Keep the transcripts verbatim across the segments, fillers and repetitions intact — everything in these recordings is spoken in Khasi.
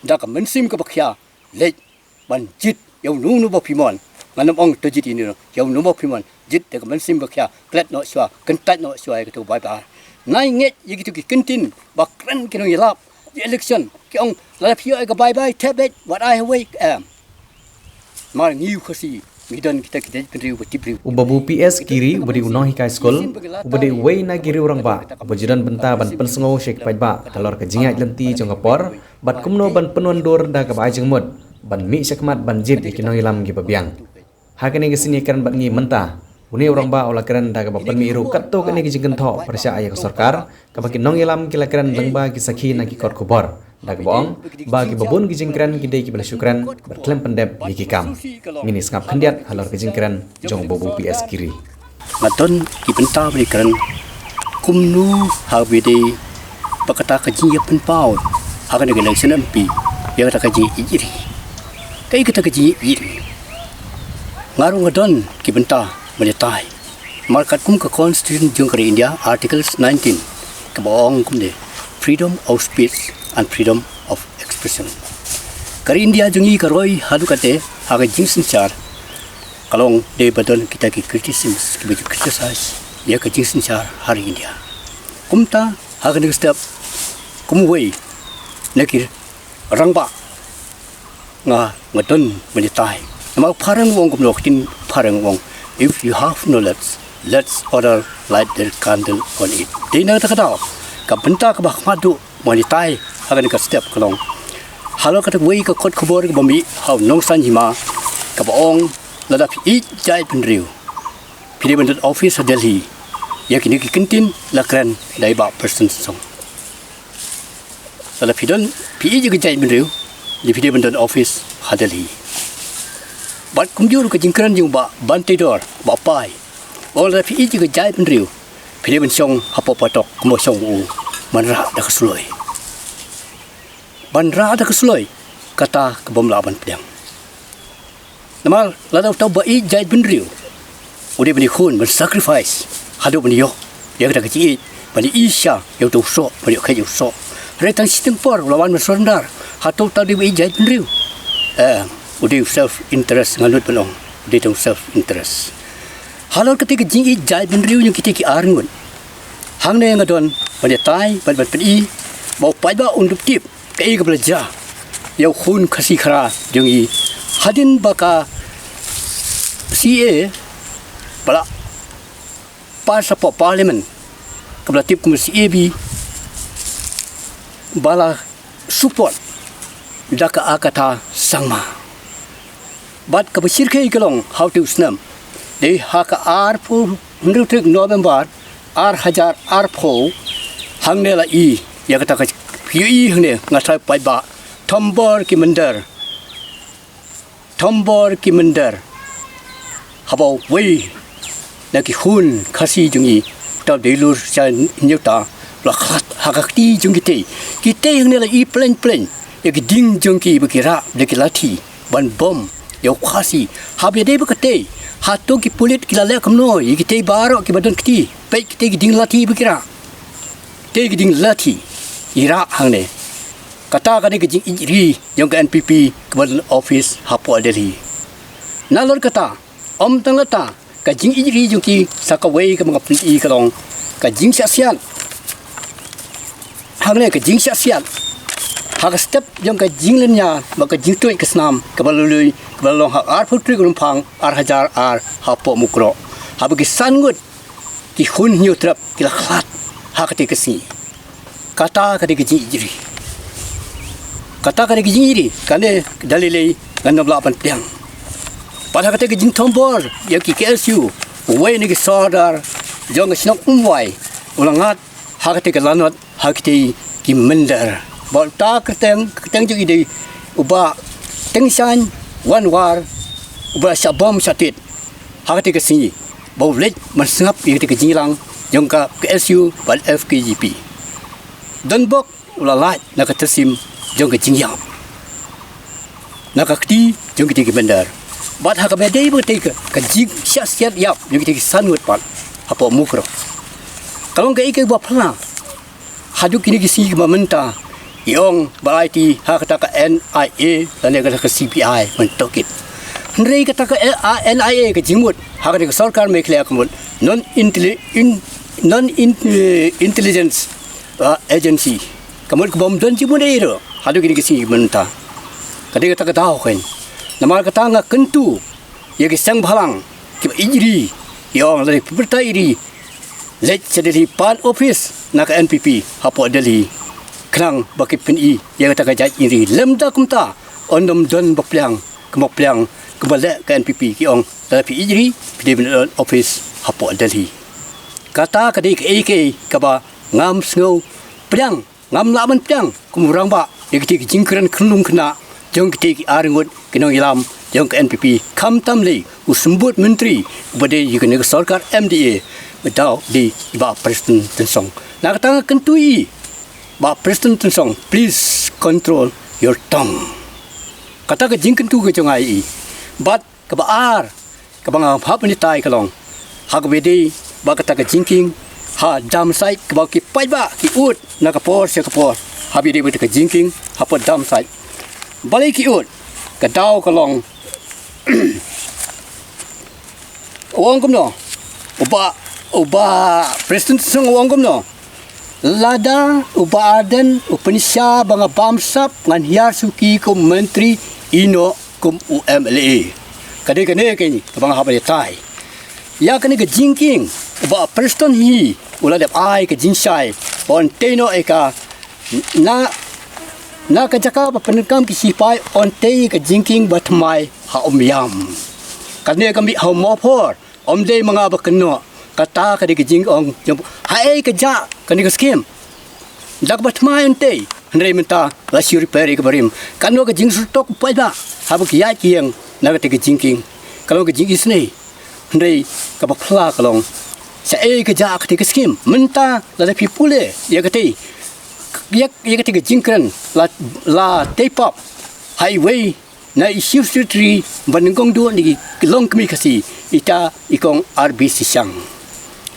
da ka mynsiem kaba khia, leit ban jied ïa uno uno ba phi mon. Ngan ym ong to jied ïa uno, ïa uno ba phi mon, jied da ka mynsiem ba khia, klet noh shuwa, kyntait noh shuwa ïa kato ka bai bai. Nai ngeit ïa kito ki kyntien ba kren ki nongïalap ïa election, ki ong lada phi ïoh ïa ka bai bai, thep beit, wat ai hawei, em. Namar ngi u Khasi ngi don kita ki jaitbynriew ba tip briew. U Babu P S Giri, uba dei u nonghikai skul, uba dei uwei na ki riew rangbah, uba ju don bynta ban pynsngew sha ki paidbah halor ka jingïaid lynti jong ka por bad kumno ban pynwandur da kaba ai jingmut ban mih shakhmat ban jied ïa ki nongïalam kiba biang. Ha kane ka sngi kren bad ngi mynta, une u rangbah u la kren da kaba pynmih ruh katto katne ki jingkynthoh pyrshah ïa ka sorkar, kaba ki nongïalam ki la kren lyngba ki sakhi na ki kot khubor, da kaba ong ba kiba bun ki jingkren ki dei kiba la shu kren bad khlem pyndep ïa ki kam. Ngin ïa sngap khyndiat halor ka jingkren jong u Babu P S Giri. Nga don ki bynta ban ïakren kumno ha kaba ïadei bad kata ka jingïapynpaw ha kane ka election M P, ïa kata ka jingïeit ri. Kaei kata ka jingïeit ri? Nga ruh nga don ki bynta ban ïatai. Namar katkum ka Constitution jong ka ri India, Articles nineteen, kaba ong kumne, freedom of speech and freedom of expression. Ka ri India jong ngi ka roi haduh katta ha ka jingsynshar, ka long dei ba don kita ki criticisms, kiba ju criticize ïa ka jingsynshar ha ri India. Kumta ha kane ka step, kum uwei na ki rangbah, nga, nga don ban ïatai. Namar phareng u ong kumno, ka ktien phareng u ong, if you have knowledge, let's other light their candle on it. Dei na kata ka daw, ka bynta kaba khmat duh ban ïatai ha kane ka step ka long halor kata kawei ka kot khubor kaba mih ha u nongsaiñ hima, kaba ong lada phi ïeit jaitbynriew, phi dei ban don office ha Delhi. Ïa kine ki kyntien la kren da i Bah Prestone Tynsong. Lada phi don, phi ïeit ïa ka jaitbynriew, phi dei ban don office ha Delhi. Bad kumjuh ruh ka jingkren jong u Bah Banteidor, Bah Pai, ba ong lada phi ïeit ïa ka jaitbynriew, phi dei ban shong hapoh patok kumba shong u, ban rah da ka suloi. Ban rah da ka suloi, kata ka bym lah ban pdiang. Namar lada uta uba ïeit jaitbynriew u dei ban ïakhun, ban sacrifice haduh ban ïoh ïa kata ka jingïeit, ban ïohi sha ïa uta u soh, ban ïoh kheit ïa u soh. Hynrei tang shiteng por u la wan ban surrender. Hato uta u dei uba ïeit jaitbynriew? Em, u dei u self interest, nga nud ban ong u dei tang u self interest. Halor kata ka jingïeit jaitbynriew jong kita ki arngut, hangne nga don ban ïatai, ban, ban pyni ba u paidbah un dup tip kaei kaba la jia ïa u khun Khasi Khara jong ngi hadien ba ka C A ba la pass hapoh Parliament, kaba la tip kum u C A B, ba la support da ka Agatha Sangma. Bad kaba shyrkhei ka long ha uta u snem, dei ha ka arphew, hynriew tarik November ar hajar arphew, hangne la i ïa kata ka, phi ïohi hangne, nga tharai paidbah, thombor ki mynder, thombor ki mynder haba uwei na ki khun Khasi jong ngi, uta u Deilur Shah Hynñiewta, u la khlad ha ka kti jong kitei. Kitei hangne la i plein plein ïa ki dieng jong ki ba ki rah da ki lathi ban bom ïa u Khasi. Haba ïadei bad katei, hato ki pulit ki la leh kumno ïa kitei baroh kiba don kti? Peit kitei ki dieng lathi ba ki rah. Kitei ki dieng lathi ki rah hangne. Kata ka dei ka jingïeit ri jong ka N P P kaba don office hapoh Delhi. Nalor kata, ym tang kata, ka jingïeit ri jong ki sa kawei kaba nga pyni ka long ka jingshah siat. Hangne ka jingshah siat ha ka step jong ka jinglynñiar bad ka jingtuid ka snam kaba la lui, kaba la long ha arphew tarik Rymphang ar hajar ar hapoh Mukroh, haba ki san ngut ki khun Hynñiewtrep ki la khlad ha katei ka sngi. Kata ka dei ka jingïeit ri. Kata ka dei ka jingïeit ri. Kane da lei lei ngan ym lah ban pdiang. Bad ha katei ka jingthombor ïa ki K S U, uwei na ki sordar jong ka shnong Umwai u la ngat ha katei ka lanot ha kitei ki mynder. Bad uta ka kyrteng, ka kyrteng jong i dei u Bah Tengshaiñ Wanwar, uba la shah bom shah tied ha katei ka sngi ba u leit ban sngap ïa katei ka jingïalang jong ka K S U bad F K J P. Donbok u la lait na ka tyrsim jong ka jingïap, na ka kti jong kitei ki mynder. Bad ha kaba ïadei bad katei ka, ka jingshah siat ïap jong kitei ki san ngut pat hapoh Mukroh, ka long kaei kaba phylla haduh kine ki sngi kiba mynta, Ki ong ba la aiti ha kata ka N I A lane kata ka C B I ban tohkit. Hynrei kata ka N I A ka jingmut ha kata ka sorkar Meghalaya ka mut non intelli- in- non in- eh, intelligence, ah, agency. Ka mut ka bym don jingmut ei ruh haduh kine ki sngi mynta. Ka dei kata ka daw kein. Namar kata nga kyntu ïa ki seng bhalang kiba ïeit ri, ïa ong lane pyrta ïeit ri, leit sha Delhi pan office na ka N P P hapoh Delhi, khnang ba ki pyni ïa kata ka jait ïeit ri. Lymda kumta, yn ym don ba pliang, kumba pliang, kumba leh ka N P P. Ki ong lada phi ïeit ri phi dei ban don office hapoh Delhi. Kata ka dei kaei kaei kaba ngam sngew pdiang, ngam lah ban pdiang kum u rangbah ïa kitei ki jingkren khynlung khynnah jong kitei ki arngut ki nongïalam jong ka N P P, khamtam lei u symbud myntri uba dei ïa kane ka sorkar M D A, ba dei i Bah Prestone Tynsong. Na kata nga kyntu ïa i Bah Prestone Tynsong, please control your tongue. Kata ka jingkyntu ka jong nga ïa i. Bad kaba ar kaba nga hap ban ïatai ka long ha kaba ïadei bad kata ka jingkieng ha dam site kaba ki paidbah ki ud na ka por sha ka por. Ha kaba ïadei bad kata ka jingkieng hapoh dam site, balei ki ud? Ka daw ka long, u ong kumno u Bah, u Bah Prestone Tynsong, u ong kumno? Lada u Bah Ardent u pynshai ba nga bamsap, ngan hiar suki kum myntri, ïehnoh kum u M L A. Ka dei kane kein kaba nga hap ban ïatai. Ïa kane ka jingkieng u Bah Prestone hi u la dep ai ka jingshai ba yn tei noh ïa ka na, na ka jaka ba pyndonkam ki sipai, yn tei ïa ka jingkieng ba thymmai ha Umïam. Kane ka mih ha u Mawphor. Ym dei ma nga ba kynnoh, kata ka dei ka jingong jong, haei ka jah kane ka skim. Da kaba thymmai yn tei, hynrei mynta la shu repair ïa kaba rim. Kano ka jingsngewthuh u paidbah haba ki ïaid ki ïeng na katei ka jingkieng? Ka long ka jingisynei. Hynrei kaba phylla ka long, shaei ka jah katei ka skim? Mynta lada phi pule ïa katei, ïa, ïa katei ka jingkren la, la tei pap ha iwei na i Chief Secretary ba nyngkong duh na ki longkmie Khasi, ita i Kong R B Sisang.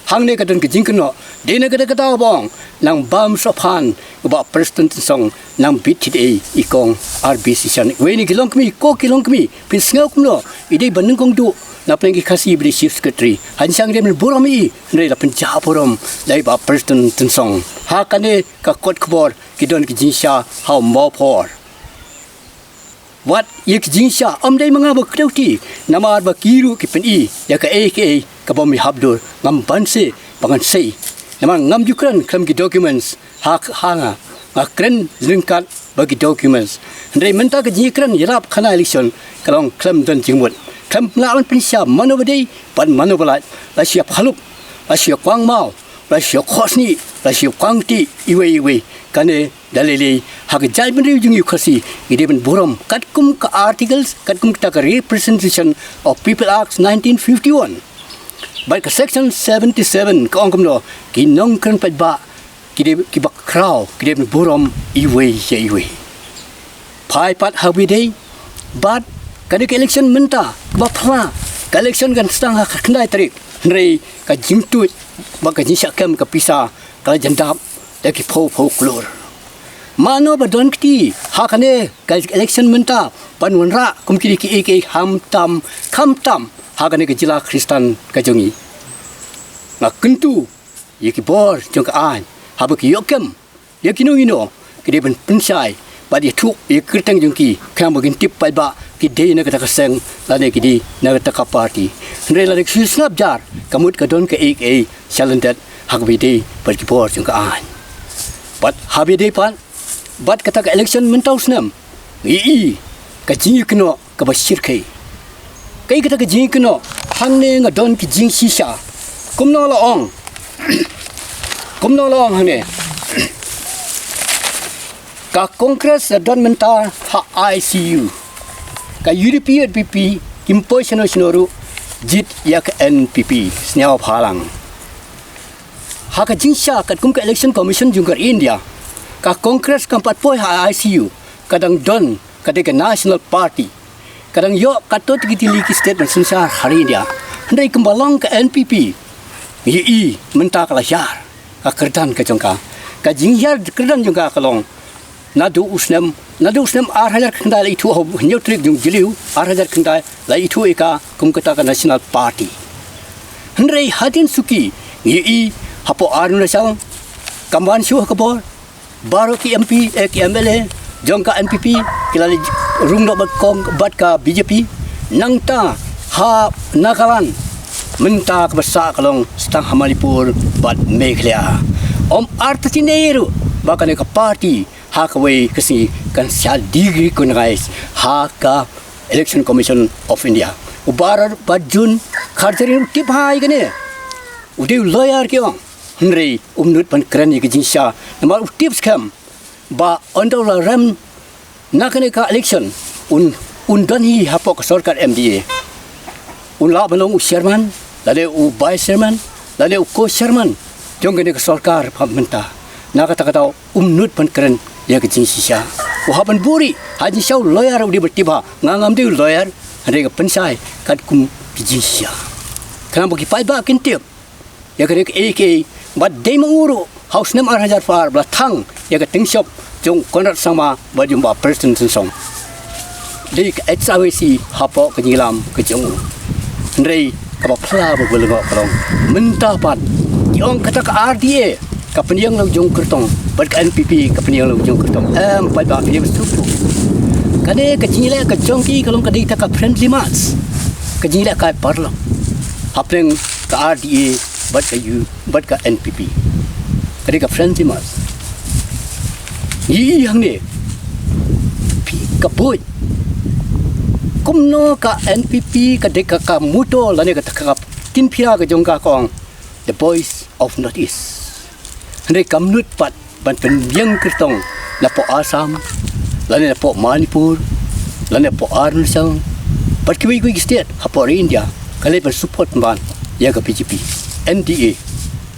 Hangne ka don ka jingkynnoh, dei na kata ka daw ba ong, nang bam sophan u Bah Prestone Tynsong, nang bit thied ei i Kong R B Sisang. Iwei na ki longkmie, ko ki longkmie, phin sngew kumno i dei ba nyngkong duh na pdeng ki Khasi ba dei Chief Secretary? Hynrei ngi dei ban burom ïa i, hynrei la pynjah burom da i Bah Prestone Tynsong. Ha kane ka kot khubor ki don ki jingshai ha u Mawphor. Wat ïa ki jingshai, ym dei ma nga ba kdew kti, namar ba ki ruh ki pyni ïa kaei kaei kaba ym ïahap dur. Ngam banse ba ngan sei, namar ngam ju kren khlem ki documents. Ha, ha nga, nga kren ryngkat bad ki documents. Hynrei mynta ka jingkren ïarap khana election ka long khlem don jingmut, khlem lah ban pynshai mano ba dei bad mano ba lait. La shu ïa phalup, la shu ïa kwang maw, la shu ïa khohsnieh, la shu ïa kwang kti iwei iwei. Kane da lei lei ha ka jaitbynriew jong ngi u Khasi, ngi dei ban burom katkum ka articles, katkum kata ka Representation of People Act nineteen fifty-one. Bad ka section seventy-seven ka ong kumno, ki nongkren paidbah ki dei, kiba khraw ki dei ban burom iwei ïa iwei. Phai pat ha kaba ïadei bad kane ka election mynta kaba phylla. Ka election kan sdang ha ka khyndai tarik, hynrei ka jingtuid bad ka jingshah kem ka pisa ka la jan dap da ki phew phew klur. Mano ba don kti ha kane ka election mynta ban wanrah kum kine kiei kiei? Khamtam, khamtam ha kane ka jylla Khristan ka jong ngi. Nga kyntu ïa ki bor jong ka aiñ, haba ki ïoh kem ïa kino kino, ki dei ban pynshai bad ïathuh ïa ka kyrteng jong ki, khnang ba kin tip paidbah ki dei na kata ka seng lane ki dei na kata ka party. Hynrei lada ki shu sngap jar, ka mut ka don kaei kaei shalyndet ha kaba ïadei bad ki bor jong ka aiñ. Bad ha kaba ïadei pat bad kata ka election mynta u snem, ngi ïohi ka jingïakynnoh kaba shyrkhei. Kaei kata ka jingïakynnoh? Hangne nga don ki jingshisha. Kumno la ong? Kumno la ong hangne? Ka Congress la don mynta ha I C U. Ka U D P, N P P kim poi shano shano ruh, jied ïa ka N P P. Sngewbha lang. Ha ka jingshisha, katkum ka Election Commission jong ka India, ka Congress kam pat poi ha I C U, ka dang don, ka dei ka National Party. Ka dang ïoh katto katne tylli ki state ban synshar ha ri India. Hynrei kumba long ka N P P, ngi ïohi mynta ka la hiar ka kyrdan ka jong ka. Ka jinghiar kyrdan jong ka ka long, Naduh u snem, naduh u snem ar hajar khyndai la ithuh, ha u hynñiew tarik jong u Jylliew ar hajar khyndai la ithuh ïa ka kum kata ka National Party. Hynrei hadien suki ngi ïohi hapoh Arunachal kam wan shuh ha ka bor, baroh ki M P, eh, ki M L A jong ka N P P ki la leit rung noh bad kong bad ka B J P. Nangta ha Nagaland mynta kaba sah ka long tang ha Manipur bad Meghalaya. Ym artatien ei ruh ba kane ka party ha kawei ka sngi kan sa derecognise ha ka Election Commission of India. U Bah Arjun Kharjariang u tip bha ïa kane. U dei u lawyer ki ong. Hynrei um nud ban kren ïa ka jingshisha namar u tip skhem ba ynda u la rem na kane ka election un, un don hi hapoh ka sorkar M D A. Un lah ban long u chairman, lane u vice chairman, lane u co-chairman jong kane ka sorkar ba mynta. Na kata ka daw um nud ban kren ïa ka jingshisha. U hap ban buhrieh ha jingshisha, u lawyer u dei ba tip bha. Nga ngam dei u lawyer, hynrei nga pynshai katkum ka jingshisha. Khnang ba ki paidbah kin tip ïa kane kaei kaei, bad dei ma u ruh ha u snem ar hajar phra ba la thang ïa ka tyngshop jong u Conrad Sangma bad jong u Bah Prestone Tynsong. Dei ka H R C hapoh ka jingïalam ka jong u. Hynrei kaba phylla bad kaba lyngngoh ka long mynta pat ki ong kata ka R D A ka pynïeng la u jong u kyrtong bad ka N P P ka pynïeng la u jong u kyrtong. Em, paidbah, phi ïa sngewthuh. Kane ka jingïaleh ka jong ki ka long ka dei kata ka friendly match, ka jingïalehkai paralok hapdeng ka R D A bad ka U, bad ka N P P. Ka dei ka friendly match. Ngi ïohi hangne, phi, ka buit kumno ka N P P ka dei ka, ka motto lane ka, ka, ka ktien pyrshah ka jong ka, ka ong the voice of North East. Hynrei kam nud pat ban pynïeng kyrtong napoh Assam, lane napoh Manipur, lane napoh Arunachal bad kiwei kiwei ki state hapoh ri India, ka leit ban support ban ïa ka B J P, N D A,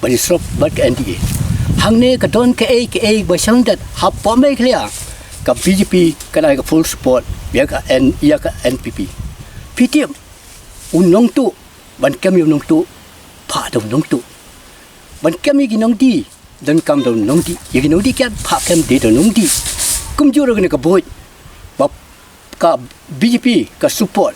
ban ïasyrop bad ka N D A. Hangne ka don kaei kaei ba shah lyndet hapoh Meghalaya, ka B J P ka ai ka full support ïa ka N, ïa ka N P P. Phi tip, u nongtuh, ban kem ïa u nongtuh, phah da u nongtuh. Ban kem ïa ki nongdie, donkam da u nongdie. Ïa ki nongdie kiad, phah kem dei da u nongdie. Kumjuh ruh kane ka buit ba ka B J P ka support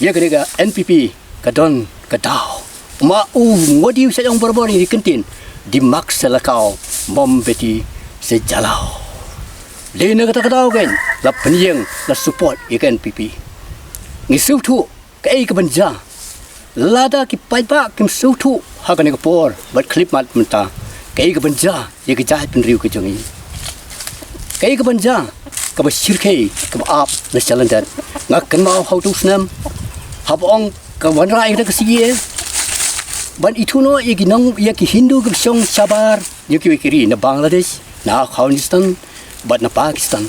ïa kane ka N P P, ka don ka daw. Ma u Modi u sa ong barabor ïa ki kyntien, dimak se lakaw, mombati se jalaw. Dei na kata ka daw kein la pynïeng, la support ïa ka N P P. Ngi sngewthuh kaei kaban jia. Lada ki paidbah kim sngewthuh ha kane ka por bad khyllipmat mynta, kaei kaban jia ïa ka jaitbynriew ka jong ngi. Kaei kaban jia, kaba shyrkhei, kaba ap, la shah lyndet. Nga kynmaw ha uto u snem haba ong ka wanrah ïa ka C A A, ban ithuh noh ïa ki nong, ïa ki Hindu kiba shong shabar ïa kiwei ki ri na Bangladesh, na Afghanistan bad na Pakistan.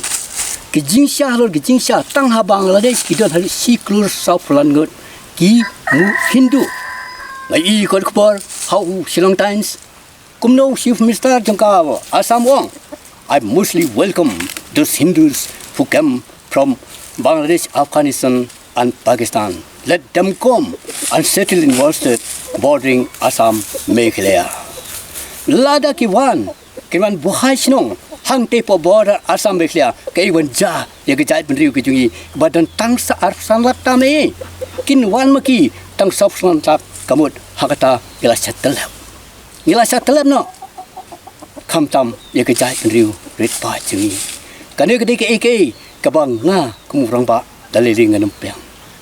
Ki jingshah halor ki jingshah, tang ha Bangladesh ki don haduh shi klur saw phew laiphew ngut ki Mu-, Hindu. Nga ïohi kot khubor ha u Shillong Times, kumno u Chief Minister jong ka Assam u ong, "I mostly welcome those Hindus who came from Bangladesh, Afghanistan and Pakistan. Let them come and settle in one state bordering Assam, Meghalaya." Lada ki wan, kin wan buhai shnong hangtei hapoh border Assam Meghalaya, kaei ban jia ïa ka jaitbynriew ka jong ngi ba don tang sa arphew san lak tam ei. Kin wan ma ki tang sawphew san lak ka mut, ha kata ngi la shah tyllep. Ngi la shah tyllep noh. Khamtam ïa ka jaitbynriew rit paid jong ngi. Kane ka dei kaei kaei kaba nga kum u rangbah da lei lei ngan ym pdiang.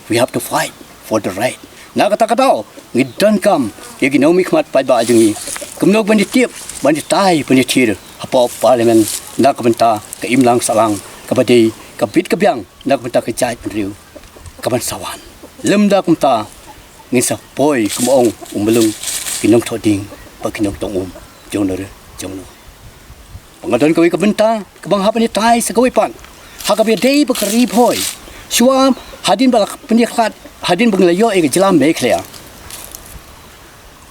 We have to fight for the right. Na kata ka daw ngi donkam ïa ki nongmihkhmat paidbah jong ngi, kumno ban ïa tip, ban ïa tai, ban ïa thir hapoh Parliament na ka bynta ka imlang sahlang kaba dei ka bit ka biang na ka bynta ka jaitbynriew kaban sa wan. Lymda kumta ngin sa poi kum u ong u Myllung, ki nongthoh dieng bad ki nongthoh um jong no re jong no. Ba nga don kawei ka bynta kaba nga hap ban ïa tai sa kawei pat ha kaba ïadei bad ka Ri Bhoi. Shuwa hadien ba la pynïakhlad, hadien ba ngi la ïoh ïa ka jylla Meghalaya,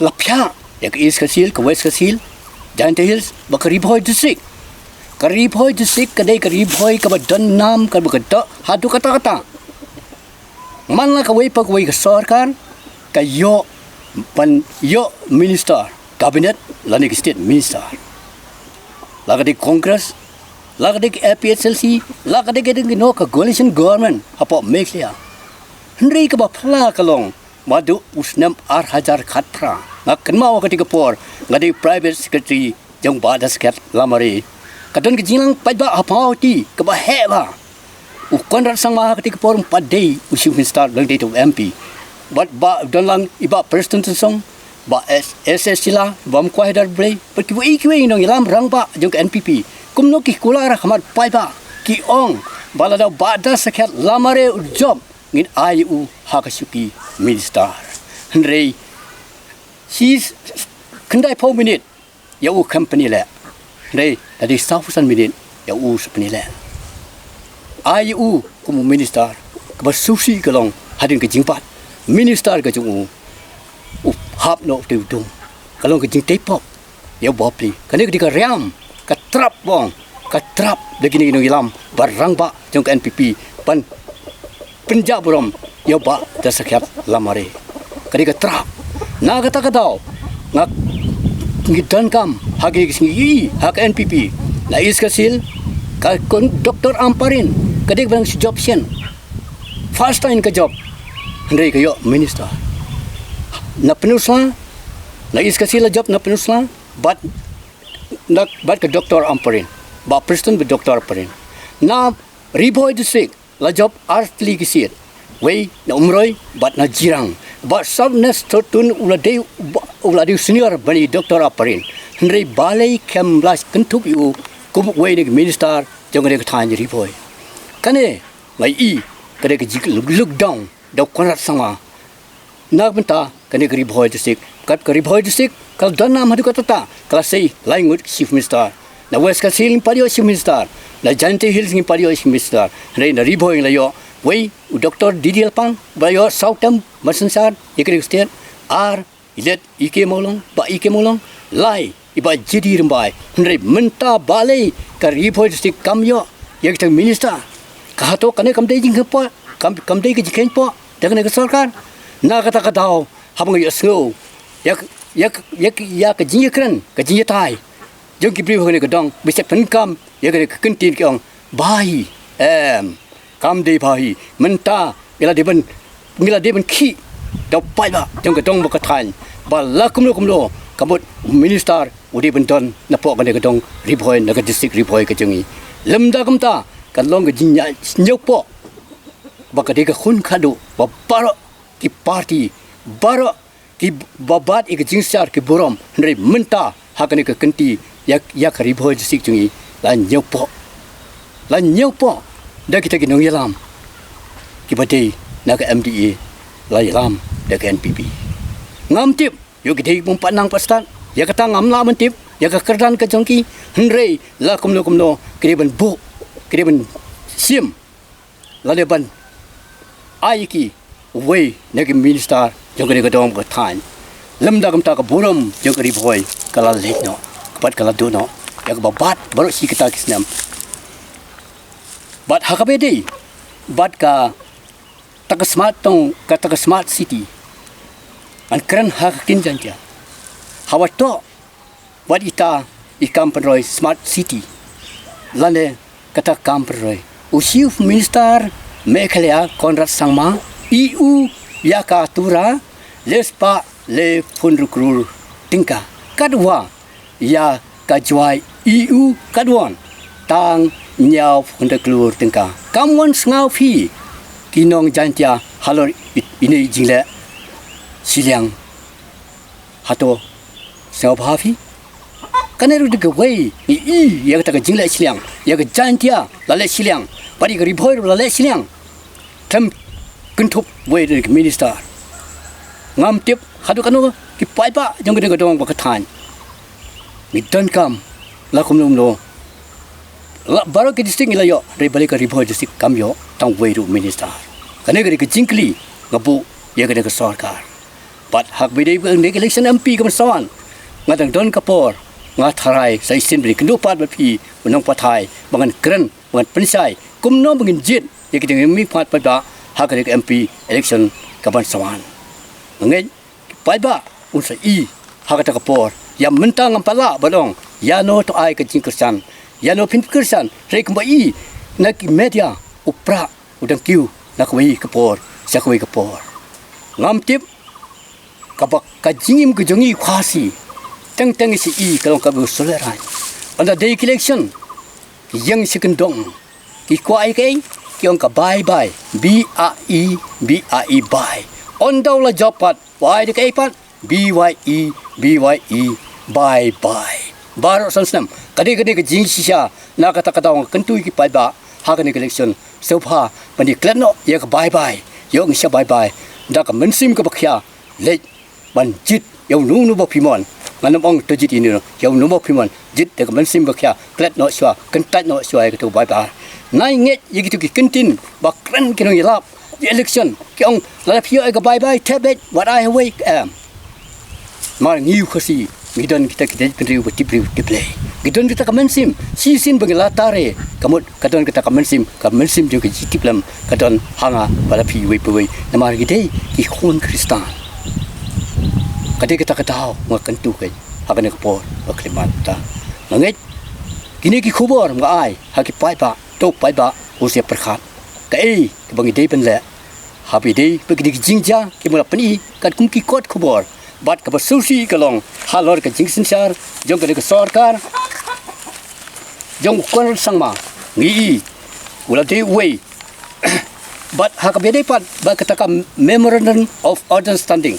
la phiah ïa ka East Khasi Hills, ka West Khasi Hills, Jaintia Hills bad ka Ri Bhoi District. Ka Ri Bhoi District ka dei ka Ri Bhoi kaba don nam, kaba ka doh haduh katta katta. Man la kawei pa kawei ka sorkar ka ïoh ban ïoh minister, cabinet lane ki state minister. La ka dei Congress, la ka dei ka A P H L C, la ka dei ka dei ka no ka coalition government hapoh Meghalaya. Hynrei kaba phylla ka long, naduh u snem ar hajar khatphra, nga kynmaw ha katei ka por nga dei private secretary jong Bah Dasakhiat Lamare. Ka don ka jingïalang paidbah ha Mawhati kaba heh bha. U Conrad Sangma ha katei ka por um pat dei u Chief Minister, u dang dei tang u M P. Bad ba don lang i Bah Prestone Tynsong, Bah S S Shylla, Bah Mukwa Haider Blei, bad kiwei kiwei ki nongïalam rangbah jong ka N P P. Kumno ki kular ha khmat paidbah, ki ong ba lada u Bah Dasakhiat Lamare u jop, ngin ai u ha ka shuki minister. Hynrei shi khyndai phew minit ïa u kam pynïaleh. Hynrei da dei sawphew san minit ïa u sa pynïaleh. Ai u kum u minister, kaba sngewsih ka long hadien ka jingbat minister ka jong u, u hap noh te u dum. Ka long ka jingtei pop ïa u bapli. Kane ka dei ka riam, ka trap bong, ka trap da kine ki nongïalam ba rangbah jong ka N P P ban pynjah burom ïa u Bah Dasakhiat Lamare. Ka dei ka trap. Na kata ka daw nga, ngi donkam ha ki sngi ha ka N P P, na East Khasi Hills ka kon Doctor Ampareen, ka dei ka ba dang shu jop shen. First time ka jop, hynrei ka ïoh minister. Na Pynursla, na East Khasi Hills la jop na Pynursla, bad na, bad ka Doctor Ampareen, Bah Prestone bad Doctor Ampareen. Na Ri Bhoi District la jop ar tylli ki seat, wei na Umroi bad na Jirang. Bah Sabnesh Thurtun u la dei, u la dei senior ban ïa i Doctor Ampareen. Hynrei balei kim la kynthup ïa u kum uwei na ki minister jong kane ka thaiñ Ri Bhoi? Kane nga ïohi ka dei ka jingkylluid dong da u Conrad Sangma. Na ka bynta kane ka Ri Bhoi District, kat ka Ri Bhoi District ka la don nam haduh katta, ka la sei lai ngut ki Chief Minister. Na West Khasi Hills ngim pat ïoh Chief Minister, na Jaintia Hills ngim pat ïoh Chief Minister. Hynrei na Ri Bhoi ngi la ïoh, wei u Doctor D D Lapang ba la ïoh saw term ban synshar ïa ka state, ar i Late E K Mawlong, Bah E K Mawlong, lai i Bah J D Rymbai. Hynrei mynta balei ka Ri Bhoi District kam ïoh ïa kita ki minister? Ka hato kane kam dei jingkheiñ pop, kam, kam dei ka jingkheiñ pop da kane ka sorkar? Na kata ka daw haba nga ïohsngew ïa, ïa, ïa, ïa ka jingïakren, ka jingïatai jong ki briew ha kane ka dong, ba sa pyndonkam ïa kane ka kyntien, ki ong bha hi. Em, kam dei bha hi. Mynta ngi la dei ban, ngi la dei ban khih da u paidbah jong ka dong bad ka thaiñ ba la kumno kumno ka mut u minister u dei ban don napoh kane ka dong Ri Bhoi, na ka district Ri Bhoi ka jong ngi. Lymda kumta kan long ka jingïasngewpoh ba ka dei ka khun khadduh ba baroh ki party, baroh kiba bat ïa ka jingsynshar ki burom. Hynrei mynta ha kane ka kynti ïa, ïa ka Ri Bhoi District jong ngi la ñiewpoh, la ñiewpoh da kita ki nongïalam kiba dei na ka M D A, la ïalam da ka N P P. Ngam tip ïoh ki dei bym pat nang pat stad, ïa kata ngam lah ban tip ïa ka kyrdan ka jong ki. Hynrei la kumno kumno ki dei ban buh, ki dei ban shim lane ban ai ïa ki uwei na ki minister jong kane ka dong ka thaiñ. Lymda kumta ka burom jong ka Ri Bhoi ka la leit noh, ka pat ka la duh noh ïa kaba bat baroh shi kata ki snem. Bad ha kaba ïadei bad kata ka smart town, kata ka smart city, ngan kren ha ka ktien Jaiñtia. Haba toh wat ita i kam pynroi smart city lane kata kam pynroi, u Chief Minister Meghalaya Conrad Sangma, i u ïa ka Tura lespah le phew hynriew klur tyngka, katwa ïa ka Jowai i u katwon tang hynñiew phew hynriew klur tyngka. Kam wan sngew phi ki nong Jaiñtia halor i, ine i jingleh shiliang? Hato sngewbha phi? Kane ruh dei kawei ngi i ïa kata ka jingleh shiliang, ïa ka Jaiñtia la leh shiliang, bad ïa ka Ri Bhoi ruh la leh shiliang. Khlem kynthup wei da ki minister. Ngam tip haduh katno ki paidbah jong ka dong ka dong bad ka thaiñ. Ngi donkam la kumno kumno, la baroh ki district ngi la ïoh, hynrei balei ka Ri Bhoi District kam ïoh tang wei ruh minister? Kane ka dei ka jingkylli nga buh ïa kane ka sorkar. Bad ha kaba ïadei bad ka election M P kaban sa wan, nga dang don ka por, nga tharai sa shisien ban ïakynduh pat bad phi u nongpathai ba ngan kren, ba ngan pynshai kumno ba ngin jied ïa ki jingmihpat paidbah ha kane ka M P election kaban sa wan. Nga ngeit ki paidbah un sa i ha kata ka por. Ïa mynta ngam pat lah ban ong ïano to ai ka jingkyrshan. Ïa no phin pyrkhat, hynrei kumba i na ki media, u prah u dang kiew na kawei ka por sha kawei ka por. Ngam tip kaba ka jingim ka jong i Khasi, teng teng i shi i ka long kaba sole rai. Ynda dei ki election, ki ïeng shi kyndong, ki kwah ïa kaei, ki ong ka bye bye, B I E, B I E, bye. Ynda u la jop pat, wai da kaei pat, B Y E, B Y E, bye bye. Baroh san snem, ka dei ka dei ka jingshisha, na kata ka daw nga kyntu ïa ki paidbah ha kane ka election, sngewbha ban ïa klet noh ïa ka bye bye, ïoh ngi sha bye bye da ka mynsiem kaba khia, leit ban jied ïa uno uno ba phi mon. Ngan ym ong to jied ïa uno, ïa uno ba phi mon, jied da ka mynsiem ba khia, klet noh shuwa, kyntait noh shuwa ïa kito bye bye. Nai ngeit ïa kito ki kyntien ba kren ki nongïalap ïa election, ki ong lada phi ïoh ïa ka bye bye, thep beit, wat ai hawei, em. Namar ngi u Khasi ngi don kita ki jaitbynriew ba tip briew tip Blei. Ngi don kita ka mynsiem, shisien ba ngi la tare, ka mut ka don kita ka mynsiem, ka mynsiem jong ka jingtip lem ka don ha nga bad ha phi iwei pa iwei. Namar ngi dei ki khun Khristan. Ka dei kata ka daw nga kyntu kane ha kane ka por ba khlem mynta. Nga ngeit kine ki khubor nga ai ha ki paidbah, to paidbah, u sa pyrkhat kaei kaba ngi dei ban leh. Haba ïadei bad kine ki jingjia kiba la pyni katkum ki kot khubor, bad kaba sngewsih ka long halor ka jingsynshar jong kane ka sorkar jong u Conrad Sangma, ngi i u la dei uwei. Bad ha kaba ïadei pat bad kata ka Memorandum of Understanding,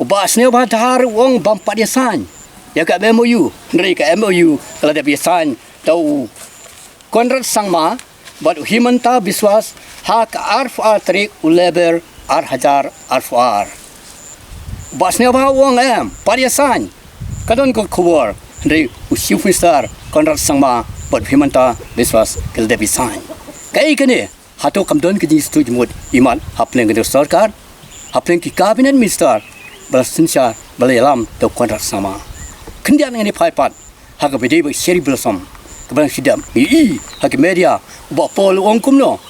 u Bah Sniawbhalang Dhar u ong bym pat ïa sign ïa ka M O U, hynrei ka M O U ka la dep ïa sign da u Conrad Sangma bad u Himanta Biswas ha ka arphew ar tarik u Lber ar hajar arphew ar. U Bah Sniawbhalang u ong em pat ïa sign, ka don ka khubor, hynrei u Chief Minister Conrad Sangma bad u Himanta Biswas ki la dep ïa sign. Kaei kane? Hato kam don ka jingsngewthuh jingmut imat hapdeng ka sorkar, hapdeng ki cabinet minister ba la synshar, ba la ïalam da u Conrad Sangma? Khyndiat ngan ïa phai pat ha kaba ïadei bad Cherry Blossom kaba dang shu dep. Ngi i ha ki media u Bah Paul u ong kumno,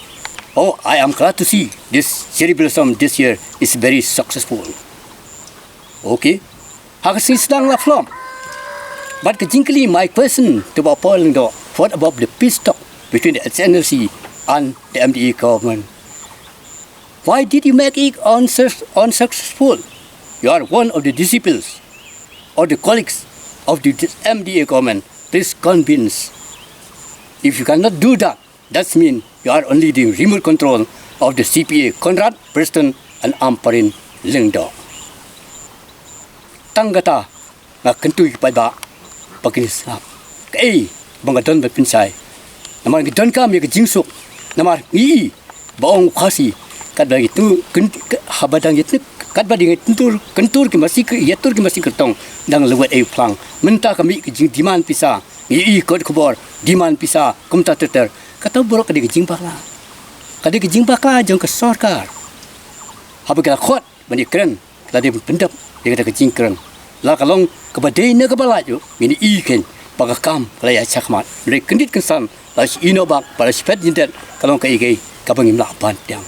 "Oh, I am glad to see this Cherry Blossom this year is very successful." Okay. Ha ka sngi sdang la flop. Bad ka jingkylli, my question to Bah Paul Lyngdoh, what about the peace talk between the H N L C and the M D A government? Why did you make it unsus- unsuccessful? You are one of the disciples or the colleagues of the M D A government. Please convince. If you cannot do that, that's mean you are only the remote control of the C P A, Conrad, Preston and Ampareen Lyngdoh. Tang kata nga kyntu ïa ki paidbah ba kin sngap. Kaei ba nga don ban pynshai? Namar ngi donkam ïa ka jingsuk. Namar ngi i ba ong u Khasi, katba ngi tu kyn- haba dang ïa tyntur, katba dang ïa tyntur, kyntur ki masi, ïa tur ki masi kyrtong, dang lewet ei u phlang. Mynta ka mih ka jingdemand pisa, ngi i kot khubor demand pisa kumta ter ter. Kata baroh ka dei ka jingbakla. Ka dei ka jingbakla jong ka sorkar. Haba ka la khot ban ïa kren, ka la dei ban pyndep ïa kata ka jingkren. La ka long kaba dei ne kaba lait ruh, ngin i khein ba ka kam ka la ïa shah khmat. Hynrei kyndit kynsan, la shi ïehnoh bak bad la shi phet jyndet, ka long kaei kaei kaba ngim lah ban pdiang.